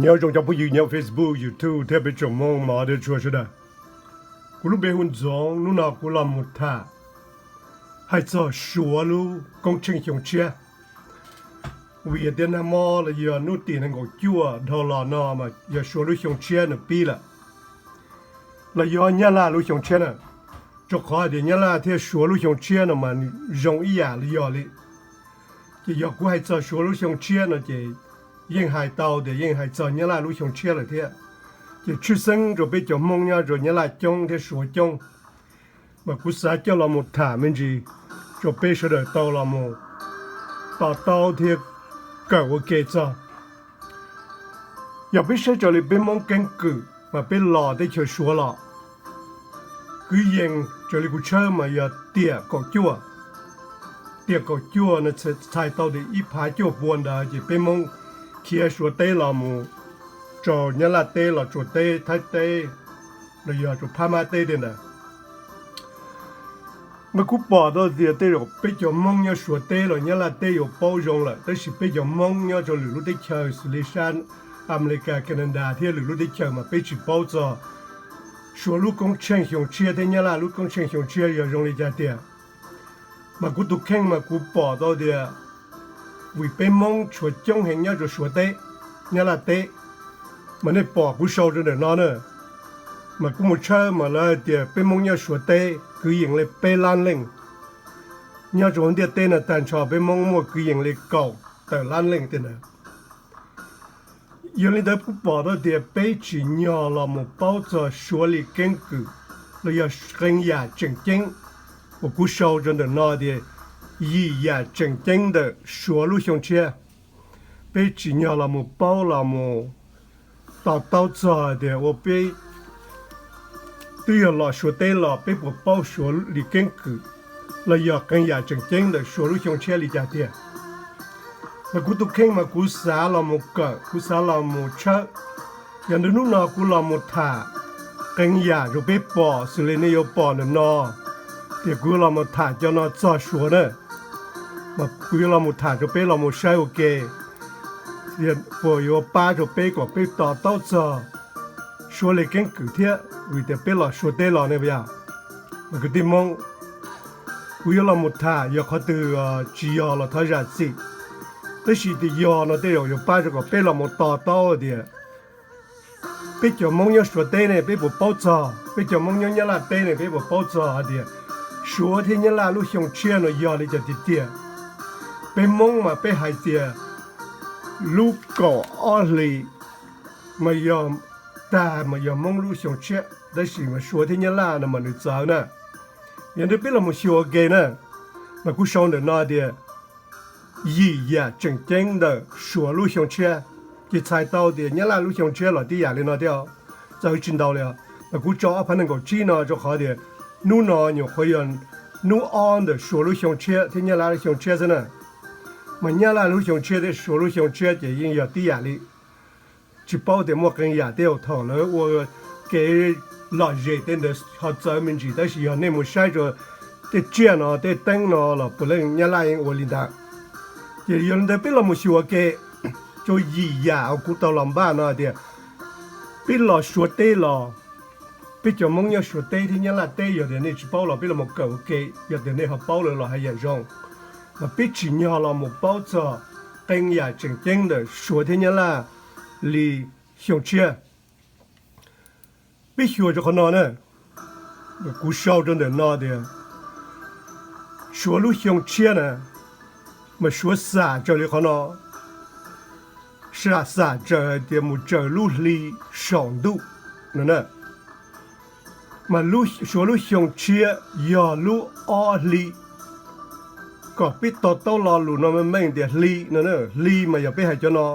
Nyob zoo cov phooj ywg nyob Facebook, YouTube thiab peb tsoom Hmoob mos thiab tshua sawv daws. Kuv lub npe hu Ntxoov, hnub no kuv los mus tham hais txog Suav lub koob tsheej xyoo tshiab. Vim tias nag hmo los yog hnub tim nees nkaum cuaj dhau los no mas yog Suav lub xyoo tshiab nws pib lawm, los yog Nyab Laj lub xyoo tshiab na. Rau qhov hais tias Nyab Laj thiab Suav lub xyoo tshiab no mas nws zoo ib yam li yog li. Ces yog kuv hais txog Suav lub xyoo tshiab no ces yeej hais tau tias yeej hais txog Nyab Laj lub xyoo tshiab lawm thiab. Ces tshwj xeeb rau peb cov Hmoob nyob rau Nyab Laj coob thiab Suav coob, mas kuv xav coj los mus tham me ntsis rau peb sawv daws tau los mus to taub thiab kawm ua ke txog. Yog peb saib raws li peb Hmoob keeb kwm mas peb los teb chaws Suav los, kwv yees raws li kuv tshawb mas yog tiam kaum cuaj. Tiam kaum cuaj no txhais tau tias ib phav cuaj pua ntawd ces peb Hmoob khiav Suav teb los mus rau Nyab Laj teb, los Tsuas teb, Thaib teb, los yog rau Phab Mab teb tej ntawd. Mas kuv pom tau tias tej zaum peb cov Hmoob nyob Suav teb los Nyab Laj teb yuav paub zoo lawm, tab sis peb cov Hmoob nyob rau lwm lub teb chaws xws li sab Amelikas, Canada thiab lwm lub teb chaws mas peb tsis paub txog Suav lub koob tsheej xyoo tshiab thiab Nyab Laj lub koob tsheej xyoo tshiab yog zoo li cas tiag. Mas kuv tus kheej mas kuv pom tau tias vim peb Hmoob tshuav coob heev nyob rau Suav teb, Nyab Laj teb, mas nej pom kuv sau rau ntawm no na, mas kuv mus tshawb mas lawv tias peb Hmoob nyob Suav teb kwv yees li peb lab leej. Nyob rau hauv ntiaj teb no tag nrho peb Hmoob muaj kwv yees li kaum tawm lab leej tej ntawd. Yog li ntawd kuv pom tau tias peb tsim nyog los mus paub txog Suav li keeb kwm los yog qee yam tseem ceeb uas kuv sau rau ntawm no tias yim yam tseem ceeb ntawm Suav lub xyoo tshiab. Peb tsim nyog los mus paub los mus to taub txog tias ua peb twb yog los Suav teb los peb puas paub Suav li keeb kwm los yog qee yam tseem ceeb ntawm Suav lub xyoo tshiab li cas tiag. Mas kuv tus kheej mas kuv xav los mus kawm, kuv xav los mus tshawb. Yog li hnub no kuv los mus tham qee yam rau peb pom xws li nej yuav pom ntawm no, tias kuv yuav los mus tham cov no txog Suav na, mas kuv yuav los mus tham rau peb los mus saib ua ke, puas yuav pab rau peb kom peb to taub txog Suav li keeb kwm thiab vim tias peb los Suav teb los ne puas yog? Mas kwv tij Hmoob, kuv yuav los mus tham yog qhov twg tsis yog los thov zam txim, tab sis tias yog no tej zaum yuav pab rau kom peb los mus to taub tias peb cov Hmoob nyob Suav teb ne peb puas paub txog, peb cov Hmoob nyob Nyab Laj teb ne peb puas paub txog hais tias Suav thiab Nyab Laj lub xyoo tshiab no yog li cas tiag tiag. Peb Hmoob mas peb hais tias lub kaum ob hli mas yog tag mas yog Hmoob lub xyoo tshiab, tab sis mas Suav thiab Nyab Laj no mas nws txawv na. Yog li peb los mus xyuas ua ke na, mas kuv sau ntawm no tias yim yam tseem ceeb ntawm Suav lub xyoo tshiab, ces txhais tau tias Nyab Laj lub xyoo tshiab los tib yam li no thiab, txawv tsis ntau li os. Mas kuv tso ob phav nees nkaum tsib no rau qhov tias hnub no nyuam qhuav yog hnub ob ntawm Suav lub xyoo tshiab thiab Nyab Laj lub xyoo tshiab xwb na. Mas Nyab Laj lub xyoo tshiab thiab Suav lub xyoo tshiab ces yeej yog tib yam li, tsis paub tias muaj qee yam tej zaum thaum lawv ua kev lom zem tej ntawd ho txawv me ntsis, tab sis yog nej mus saib rau tej tsiaj no tej teeb no los puav leej Nyab Laj yeej ua li ntawd. Ces yog li ntawd peb los mus xyuas ua ke rau yim yam uas kuv tau los npaj no hais tias peb los Suav teb los, peb cov Hmoob nyob Suav teb thiab Nyab Laj teb, yog tias nej tsis paub los peb los mus kawm ua ke, yog tias nej ho paub lawm los hais yam zoo. Mas peb tsim nyog los mus paub txog qee yam tseem ceeb ntawm Suav thiab Nyab Laj li xyoo tshiab. Peb xyuas rau qhov no na, kuv sau rau ntawm no tias Suav lub xyoo tshiab na, mas Suav xam raws li qhov no, xam xam raws hais tias mus raws lub hli saum ntuj no na. Mas Suav lub xyoo tshiab yog lub ob hli. Kom peb to taub lo lus no meej meej tias hli no, hli mas yog peb hais cov no,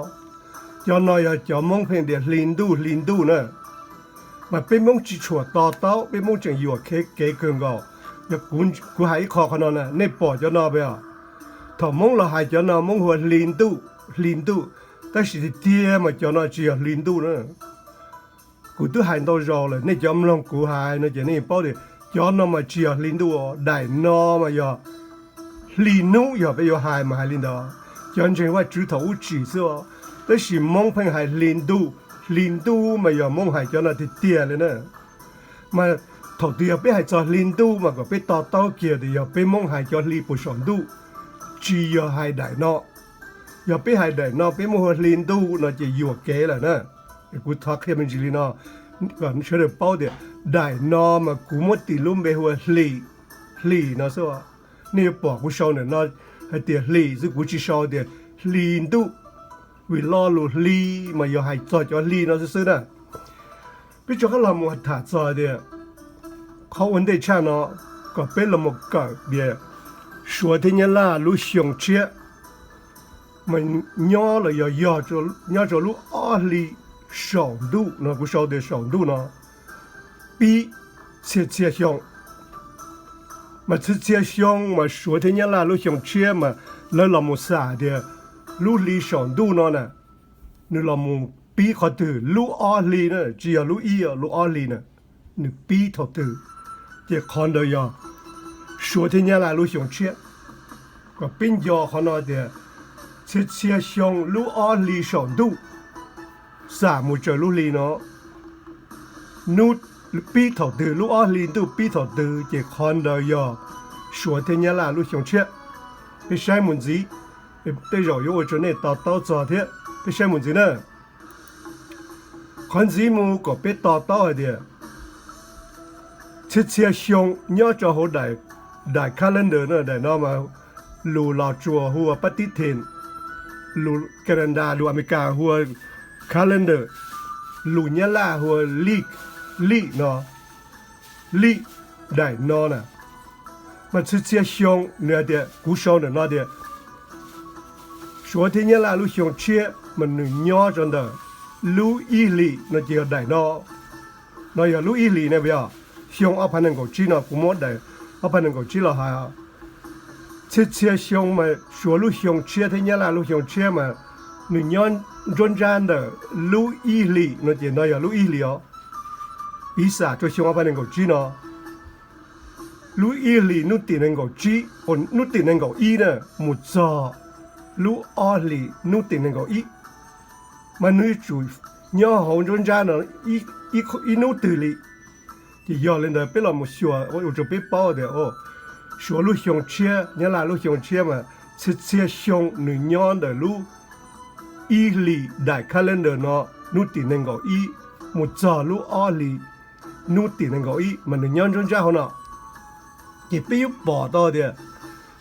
cov no yog cov Hmoob pheej tias hli ntuj hli ntuj na. Mas peb Hmoob tsis tshua to taub, peb Hmoob tseem yuam kev kawg nkaus. Yog kuv hais ib qho qhov no na, nej pom cov no puas yog? Thaum Hmoob los hais cov no Hmoob hu ua hli ntuj, hli ntuj, tab sis tiag tiag mas cov no tsis yog hli ntuj na. Kuv twb hais ntau zaus lawm, nej cov mloog kuv hais no ces nej paub tias cov no mas tsis yog hli ntuj, daim no mas yog hli hnub, yog peb yuav hais mas hais li ntawd, cov ntseeg Vajtswv thaum ub tsim xwb. Tab sis Hmoob pheej hais hli ntuj, Hli ntuj mas yog Hmoob hais cov no tiag tiag li na. Mas thaum twg yog peb hais txog hli ntuj mas kom peb to taub kiag tias yog peb Hmoob hais cov hli puas saum ntuj, tsis yog hais daim no. Yog peb hais daim no peb muab hu ua hli ntuj no ces yuam kev lawm na. Kuv thov qhia me ntsis li no kom sawv daws paub tias daim no mas kuv muab tis lub npe hu ua hli, hli no xwb. Nej yuav pom kuv sau ntawm no hais tias hli xwb, kuv tsis sau tias hli ntuj, vim lo lus hli mas yog hais txog cov hli no xwb xwb na. Peb rov qab los mus tham txog tias qhov ua ntej tshaj no kom peb los mus kawm tias Suav thiab Nyab Laj lub xyoo tshiab mas nyob los yog, yog nyob rau lub ob hli saum ntuj no, kuv sau tias saum ntuj no, pib txhia txhia xyoo. Mas txhia txhia xyoo mas Suav thiab Nyab Laj lub xyoo tshiab mas lawv los mus xam tias lub hli saum ntuj no na, nws los mus pib qhov twg, lub ob hli na, tsis yog lub ib, lub ob hli na, nws pib thaum twg. Ces qhov ntawd yog Suav thiab Nyab Laj lub xyoo tshiab. Kom peb nco qhov no tias txhia txhia xyoo lub ob hli saum ntuj xam mus raws lub hli no, nub pib thaum twg, lub ob hli ntuj pib thaum twg, ces qhov ntawd yog Suav thiab Nyab Laj lub xyoo tshiab. Peb saib mus ntxiv, tej zaum yuav ua rau nej to taub txog thiab. Peb saib mus ntxiv na. Qhov ntxiv mus kom peb to taub hais tias txhia txhia xyoo nyob rau hauv daim calendar no, daim no mas lus Los Tsuas hu ua pab tib then, lus Canada, lus Amelikas hu ua calendar, lus Nyab Laj hu ua lij, lij no, lij, daim no na. Mas txhia txhia xyoo nws hais tias, kuv sau ntawm no tias Suav thiab Nyab Laj lub xyoo tshiab mas nws nyob rau ntawm lub ib hlis no ces yog daim no. No yog lub ib hlis ne, yog xyoo ob phav nees nkaum tsib no, kuv muab daim ob phav nees nkaum tsib los hais. Txhia txhia xyoo mas Suav lub xyoo tshiab thiab Nyab Laj lub xyoo tshiab mas nws nyob nruab nrab ntawm lub ib hlis no ces no yog lub ib hlis os. Piv xam rau xyoo ob phav nees nkaum tsib no, lub ib hlis hnub tim nees nkaum tsib, hnub tim nees nkaum ib na, mus txog lub ob hlis hnub tim nees nkaum ib, mas nws yuav tsum nyob hauv nruab nrab no ib hnub twg li. Ces yog li ntawd peb los mus xyuas ua rau peb paub tias Suav lub xyoo tshiab, Nyab Laj lub xyoo tshiab mas txhia txhia xyoo nws nyob ntawm lub ib hlis daim calendar no hnub tim nees nkaum ib mus txog lub ob hlis hnub tim nees nkaum ib mas nws nyob nruab nrab hauv no. Ces peb yuav pom tau tias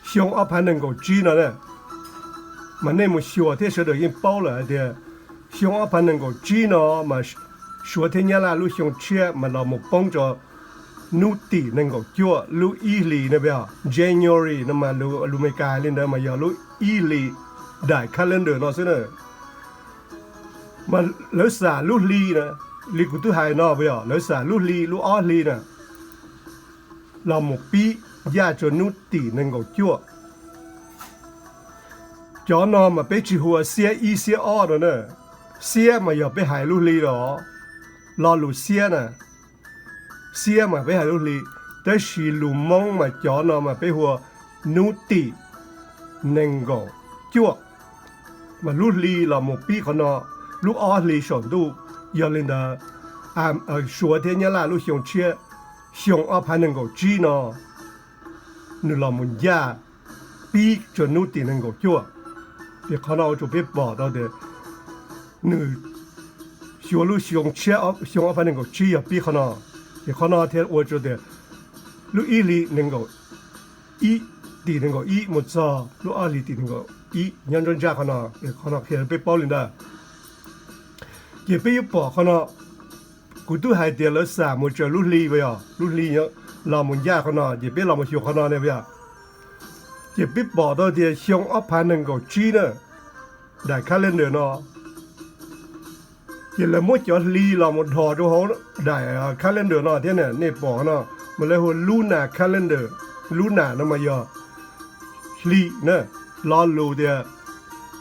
xyoo ob phav nees nkaum tsib no na, mas nej mus xyuas thiab sawv daws yeej paub lawm hais tias xyoo ob phav nees nkaum tsib no mas Suav thiab Nyab Laj lub xyoo tshiab mas los mus poob rau hnub tim nees nkaum cuaj lub ib hlis na, January no mas lus Amelikas hais li ntawd mas yog lub ib hlis daim calendar no xwb na. Mas lawv xam lub hli na, li kuv twb hais no, yog lawv xam lub hli, lub ob hli na, los mus pib ncaj rau hnub tim nees nkaum cuaj. Cov no mas peb tsis hu ua xiab ib xiab ob no na. Xiab mas yog peb hais lub hli los, lo lus xiab na, xiab mas peb hais lub hli, tab sis lus Hmoob mas cov no mas peb hu ua hnub tim nees nkaum cuaj. Mas lub hli los mus pib qhov no, lub ob hli saum ntuj. Yog li ntawd, Suav thiab Nyab Laj lub xyoo tshiab, xyoo ob phav nees nkaum tsib no, nws los mus ncaj pib rau hnub tim nees nkaum cuaj. Ces qhov no ua rau peb pom tau tias nws Suav lub xyoo tshiab, xyoo ob phav nees nkaum tsib yog pib qhov no. Ces qhov no thiaj ua rau tias lub ib hlis nees nkaum ib, tim nees nkaum ib mus txog lub ob hlis tim nees nkaum ib nyob nruab nrab qhov no. Qhov no qhia peb paub li ntawd. Ces peb yuav pom qhov no, kuv twb hais tias lawv xam mus raws lub hli, yog lub hli los mus ncaj qhov no, ces peb los mus xyuas qhov no ne, yog. Ces peb pom tau tias xyoo ob phav nees nkaum tsib na, daim calendar no, ces lawv muab cov hli los mus dhos rau hauv daim calendar no thiab. Nej pom no mas lawv hu ua lunar calendar. Lunar no mas yog hli na, lo lus tias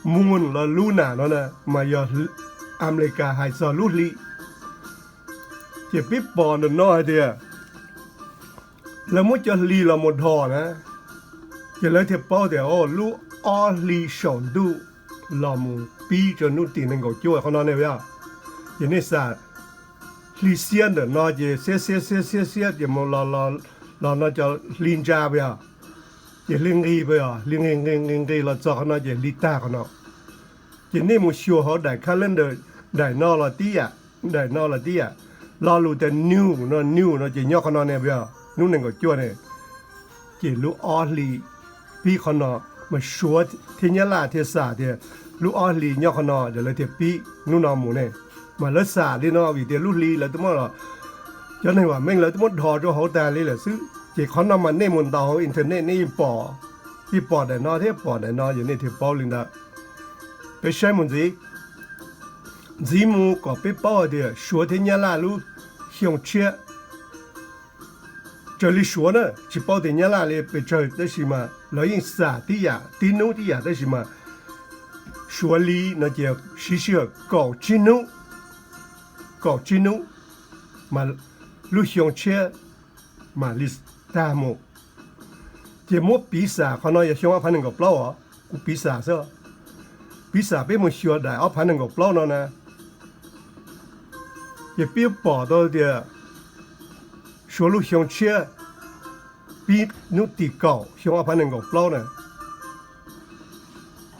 moon los lunar no na mas yog Amelikas hais txog lub hli. Ces peb pom ntawm no hais tias lawv muab cov hli los mus dhos na, ces lawv thiaj paub tias lub ob hli saum ntuj los mus pib rau hnub tim nees nkaum cuaj qhov no ne, yog. Ces nej xam hli xiab ntawm no ces xiab xiab xiab xiab xiab ces mus los los no cov hli ntsa puas yog, ces hli nqis puas yog, hli nqis nqis nqis nqis los txog qhov no ces hli tag qhov no. Ces nej mus xyuas hauv daim calendar, daim no los tib yam, daim no los tib yam. Lo lus tias new no, new no ces nyob qhov no ne puas yog, hnub nees nkaum cuaj ne. Ces lub ob hli pib qhov no, mas Suav thiab Nyab Laj thiaj xam tias lub ob hli nyob qhov no ces lawv thiaj pib hnub no mus ne. Mas lawv xam li no vim tias lub hli lawv twb muab, cov neeg vam meej lawv twb muab dhos rau hauv tas li lawm xwb. Ces qhov no mas nej mus ntaus hauv internet nej yeej pom, yeej pom daim no thiab pom daim no ces nej thiaj paub li ntawd. Peb saib mus ntxiv, ntxiv mus kom peb paub hais tias Suav thiab Nyab Laj lub xyoo tshiab, raws li Suav na, tsis paub tias Nyab Laj li pes tsawg tab sis mas lawv yeej xam tib yam, tib hnub tib yam tab sis mas Suav li no ces siv sij hawm kaum tsib hnub, kaum tsib hnub mas lub xyoo tshiab mam li tag mus. Ces muab piv xam qhov no yog xyoo ob phav nees nkaum plaub os, kuv piv xam xwb. Piv xam peb mus xyuas daim ob phav nees nkaum plaub no na, ces peb pom tau tias Suav lub xyoo tshiab pib hnub tim kaum xyoo ob phav nees nkaum plaub na.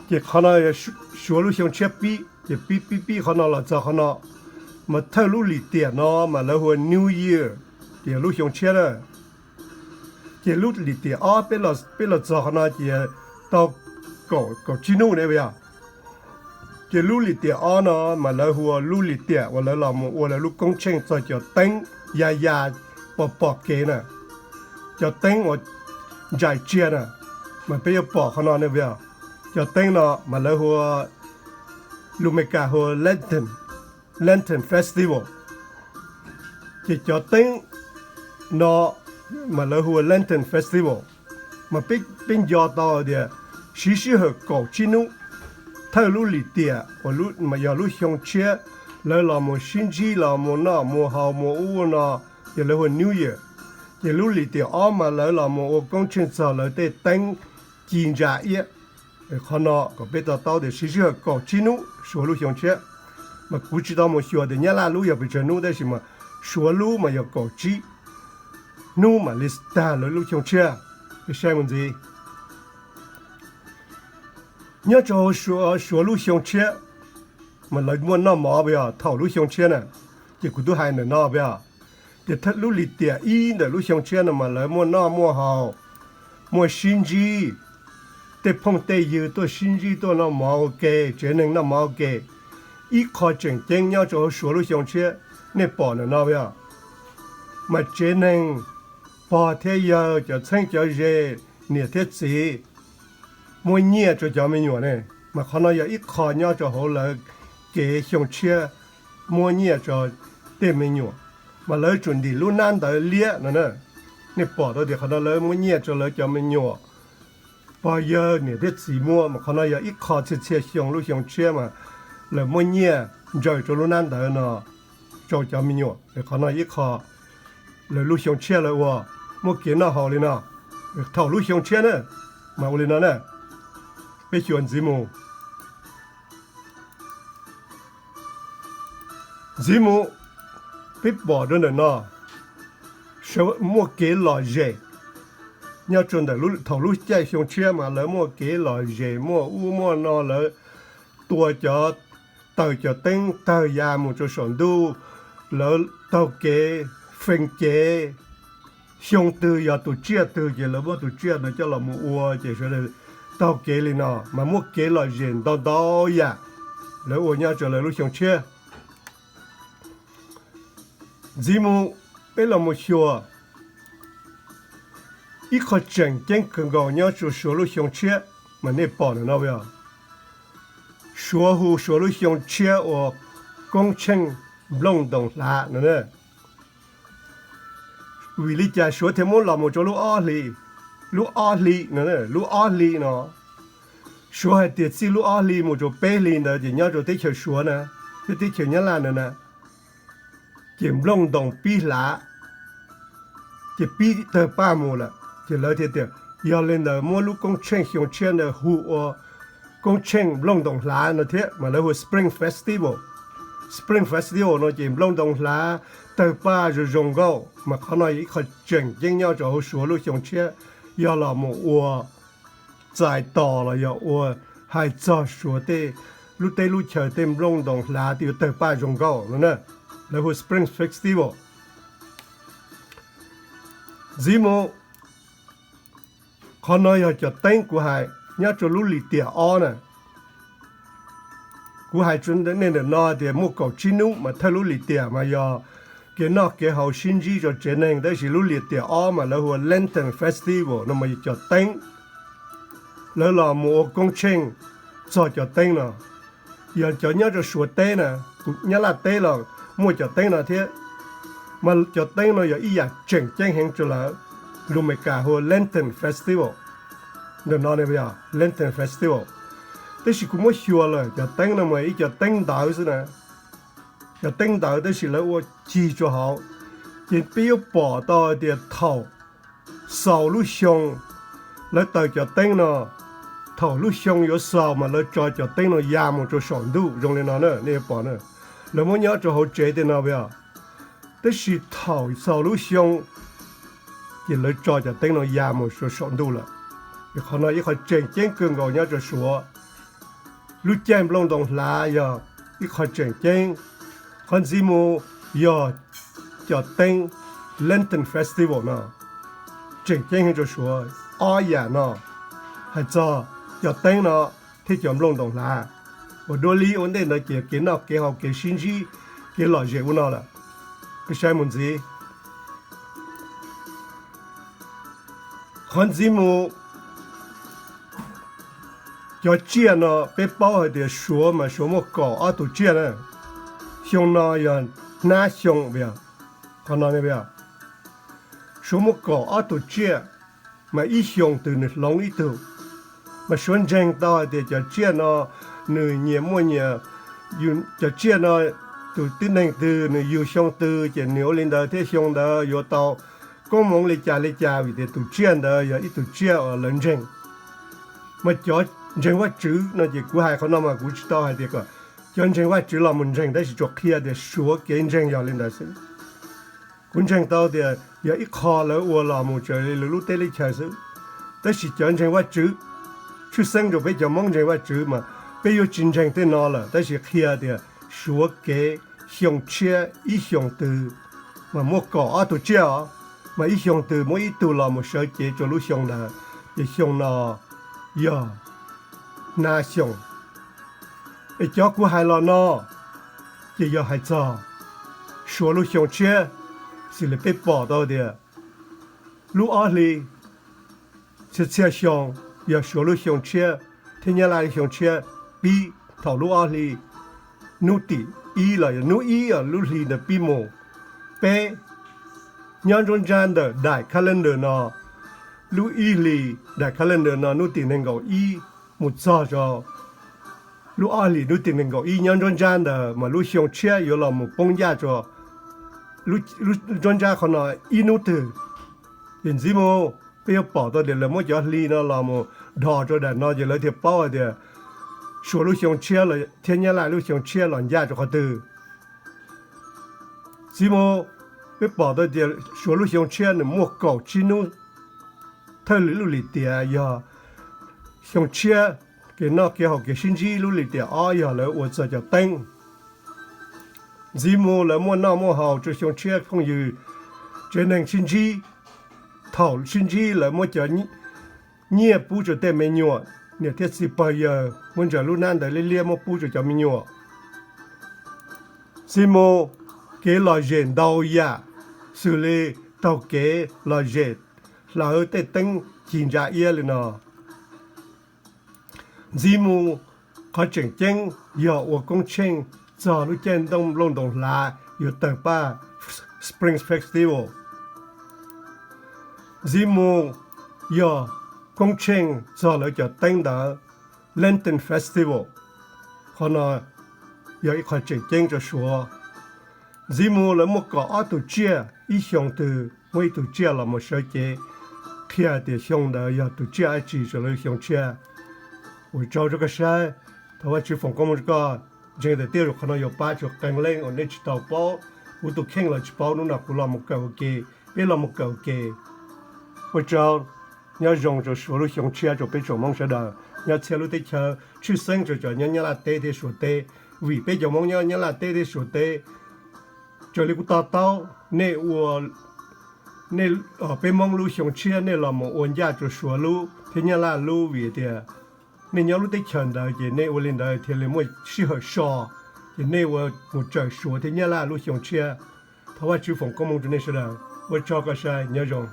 Ces qhov no Suav lub xyoo tshiab pib, ces pib pib pib qhov no los txog qhov no, mas thawj lub lim tiam no mas lawv hu ua New Year, ces yog lub xyoo tshiab na. Ces lub lim tiam ob peb los txog qhov no ces tau kaum tsib hnub ne puas yog. Ces lub lim tiam ob no mas lawv hu ua lub lim tiam uas lawv los mus ua lawv lub koob tsheej txog cov teeb ya ya pom pom kev na, cov teeb uas ntsais tsiaj na, mas peb yuav pom qhov no ne puas yog. Cov teeb no mas lawv hu ua, lus Meskas hu ua lantern, lantern festival. Ces cov teeb no mas lawv hu ua lantern festival, mas peb nco tau tias siv sij hawm kaum tsib hnub thawj lub lim tiam uas mas yog lub xyoo tshiab, lawv los mus sib ntsib los mus noj mus haus mus ub no, ces lawv hu ua New Year. Ces lub lim tiam ob mas lawv los mus ua koob tsheej txog lawv tej teeb ci ntsa iab. Qhov no kom peb to taub tias siv sij hawm kaum tsib hnub Suav lub xyoo tshiab. Mas kuv tsis tau mus xyuas tias Nyab Laj lub yog pes tsawg hnub tab sis mas Suav lub mas yog kaum tsib hnub mam li tag lawv lub xyoo tshiab. Peb saib mus ntxiv. Nyob rau Suav lub xyoo tshiab mas lawv muaj noj mov puas yog thaum lub xyoo tshiab na? Ces kuv twb hais ntawm no puas yog, tias lub lim tiam ib ntawm lub xyoo tshiab no mas lawv muaj noj muaj haus, muaj sib ntsib, tej phooj tej ywg tuaj sib ntsib tuaj noj mov ua ke, tsev neeg noj mov ua ke. Ib qho tseem ceeb nyob rau hauv Suav lub xyoo tshiab, nej pom ntawm no puas yog, mas tsev neeg pog thiab yawg, cov txheeb cov ze, niam thiab txiv muab nyiaj rau cov me nyuam ne. Mas qhov no yog ib qho nyob rau hauv lawv kev xyoo tshiab, muab nyiaj rau tej me nyuam, mas lawv tsum ntim lub hnab ntawv liab no na. Nej pom tau tias qhov no lawv muab nyiaj rau lawv cov me nyuam, pog yawg niam thiab txiv muab, mas qhov no yog ib qho txhia txhia xyoo lub xyoo tshiab mas lawv muab nyiaj ntsaws rau lub hnab ntawv no rau cov me nyuam. Qhov no ib qho lawv lub xyoo tshiab lawv ua, muaj kev noj haus li no thaum lub xyoo tshiab na, mas ua li no na. Peb xyuas ntxiv mus. Ntxiv mus, peb pom rau ntawm no, muaj kev lom zem. Nyob rau ntawm thaum lub caij xyoo tshiab mas lawv muaj kev lom zem, muaj ub muaj no, lawv tua cov, taws cov teeb tawg ya mus rau saum ntuj, lawv taug kev, fee kev. Xyoo twg yog tus tsiaj twg ces lawv muab tus tsiaj ntawd coj los mus ua, ces sawv daws taug kev li no mas muaj kev lom zem ntau ntau yam lawv ua nyob rau lawv lub xyoo tshiab. Ntxiv mus, peb los mus xyuas ib qho tseem ceeb kawg nkaus nyob rau Suav lub xyoo tshiab mas nej pom ntawm no puas yog, Suav hu Suav lub xyoo tshiab ua Koob Tsheej Nplooj Ntoos Hlav no. Vim li cas Suav thiaj muab los mus rau lub ob hli, lub ob hli no, lub ob hli no? Suav hais tias txij lub ob hli mus rau peb hli ntawd ces nyob rau teb chaws Suav na, thiab teb chaws Nyab Laj ntawd na, ces nplooj ntoos pib hlav, ces pib tawg paj mus lawm, ces lawv thiaj tias, yog li ntawd muab lub koob tsheej xyoo tshiab ntawd hu ua Koob Tsheej Nplooj Ntoos Hlav no thiab, mas lawv hu ua Spring Festival. Spring Festival no ces nplooj ntoo hlav tawg paj zoo zoo nkauj, mas qhov no yog ib qho tseem ceeb nyob rau hauv Suav lub xyoo tshiab, yog los mus ua txais tos los yog ua hais txog Suav tej lub teb lub chaw tej nplooj ntoo hlav twb yuav tawg paj zoo nkauj no na, lawv hu Spring Festival. Ntxiv mus, qhov no yog cov teeb kuv hais nyob rau lub lis tiam ob na. Kuv hais rau nej ntawm no tias muaj kaum tsib hnub mas thawj lub lis tiam mas yog kev noj kev haus sib ntsib rau tsev neeg, tab sis lub lis tiam ob mas lawv hu ua Lantern Festival no mas yog cov teeb, lawv los mus ua koob tsheej txog cov teeb no. Yog cov nyob rau Suav teb na, Nyab Laj teb los muaj cov teeb no thiab, mas cov teeb no yog ib yam tseem ceeb heev rau lawv. Lus Amelikas hu ua Lantern Festival, ntawm no Lantern Festival. Tab sis kuv muab xyuas lawm cov teeb no mas ib cov teeb ntawv xwb na. Cov teeb ntawv tab sis lawv ua cig rau hauv, ces peb yuav pom tau hais tias thaum xaus lub xyoo, lawv taws cov teeb no, thaum lub xyoo yuav xaus mas lawv tso cov teeb no ya mus rau saum ntuj zoo li no na, nej yuav pom na. Lawv muab nyob rau hauv tsev tej no yog, tab sis thaum xaus lub xyoo ces lawv tso cov teeb no ya mus rau saum ntuj lawm. Ces qhov no ib qho tseem ceeb kawg nkaus nyob rau Suav. Lub caij nplooj ntoo hlav yog ib qho tseem ceeb. Qhov ntxiv mus yog cov teeb Lantern Festival no tseem ceeb heev rau Suav. Ob yam no hais txog cov teeb no thiab cov nplooj ntoo hlav uas dua li ua ntej ntawd ces kev noj kev haus kev sib ntsib kev lom zem ua no lawm. Peb saib mus ntxiv. Qhov ntxiv mus, cov tsiaj no peb paub hais tias Suav mas Suav muaj kaum ob tug tsiaj na. Xyoo no yog hnab xyoo, qhov no Suav muaj kaum ob tug tsiaj, mas ib xyoo twg nws hloov ib tug. Mas Suav ntseeg tau hais tias cov tsiaj no nws nyias muaj nyias, cov tsiaj no tus tib neeg twg nws yug xyoo twg ces nws ua li ntawd thiab xyoo ntawd yuav tau koob hmoov li cas li cas vim tias tus tsiaj ntawd yog ib tug tsiaj uas lawv ntseeg. Mas cov ntseeg Vajtswv no ces kuv hais qhov no mas kuv tsis tau hais tias kom cov ntseeg Vajtswv los mus ntseeg, tab sis tsuas qhia tias Suav kev ntseeg yog li ntawd xwb. Kuv ntseeg tau tias yog ib qho lawv ua los mus raws li lawv lub teb lub chaw xwb. Tab sis cov ntseeg Vajtswv, tshwj xeeb rau peb cov Hmoob ntseeg Vajtswv mas peb yuav tsis ntseeg tej no lawm, tab sis qhia tias Suav kev xyoo tshiab ib xyoo twg mas muaj kaum ob tug tsiaj os, mas ib xyoo twg muab ib tug los mus sawv cev rau lub xyoo ntawd, ces xyoo no yog hnab xyoo. Es cov kuv hais los no ces yog hais txog Suav lub xyoo tshiab, xws li peb pom tau tias lub ob hli txhia txhia xyoo yog Suav lub xyoo tshiab thiab Nyab Laj lub xyoo tshiab pib thaum lub ob hli hnub tim ib los yog hnub ib lub hli ntawd pib mus. Peb nyob nruab nrab ntawm daim calendar no, lub ib hlis daim calendar no hnub tim nees nkaum ib mus txog rau lub ob hlis hnub tim nees nkaum ib nyob nruab nrab ntawd mas lub xyoo tshiab yuav los mus poob ncaj rau nruab nrab qhov no ib hnub twg. Ces ntxiv mus peb yuav pom tau tias lawv muab cov hli no los mus dhos rau daim no ces lawv thiaj paub hais tias Suav lub xyoo tshiab thiab Nyab Laj lub xyoo tshiab los ncaj rau qhov twg. Ntxiv mus peb pom tau tias Suav lub xyoo tshiab nws muaj kaum tsib hnub, thawj lub lim tiam yog xyoo tshiab, kev noj kev haus kev sib ntsib. Lub lim tiam ob yog lawv ua txog cov teeb. Ntxiv mus lawv muaj noj muaj haus rau xyoo tshiab, phooj ywg tsev neeg sib ntsib. Thaum sib ntsib lawv muab cov nyiaj pub rau tej me nyuam, niam thiab txiv pog yawg muab ntsaws lub hnab ntawd liab liab muab pub rau cov me nyuam. Ntxiv mus kev lom zem ntau yam, xws li taug kev lom zem hlawv tej teeb cig ntsa iab li no. Ntxiv mus qhov tseem ceeb yog ua koob tsheej txog lub caij nplooj ntoo hlav yuav tawg paj, Spring Festival. Ntxiv mus yog koob tsheej txog lawv cov teeb ntawd, Lantern Festival. Qhov no yog ib qho tseem ceeb rau Suav. Ntxiv mus lawv muaj kaum ob tug tsiaj, ib xyoo twg muaj ib tug tsiaj los mus sawv cev qhia tias xyoo ntawd yog tus tsiaj dab tsi rau lawv xyoo tshiab. Ua tsaug rau koj saib, thov Vajtswv foom koob hmoov rau koj. Ntseeg tiag tiag, qhov no yuav pab tsuas qee leej uas nej tsis tau paub, kuv tus kheej los tsis paub, hnub no kuv los mus kawm ua ke, peb los mus kawm ua ke. Ua tsaug, nyob zoo rau Suav lub xyoo tshiab rau peb tsoom Hmoob sawv daws nyob txhia lub teb chaws, tshwj xeeb rau cov nyob Nyab Laj teb thiab Suav teb, vim peb cov Hmoob nyob Nyab Laj teb thiab Suav teb, raws li kuv to taub nej ua, nej, peb Hmoob lub xyoo tshiab nej los mus ua ncaj rau Suav lub thiab Nyab Laj lub, vim tias nej nyob lub teb chaws ntawd ces nej ua li ntawd thiaj li muaj sij hawm so, ces nej ua mus tsawm Suav thiab Nyab Laj lub xyoo tshiab. Thov Vajtswv foom koob hmoov rau nej sawv daws. Ua tsaug koj sai, nyob zoo.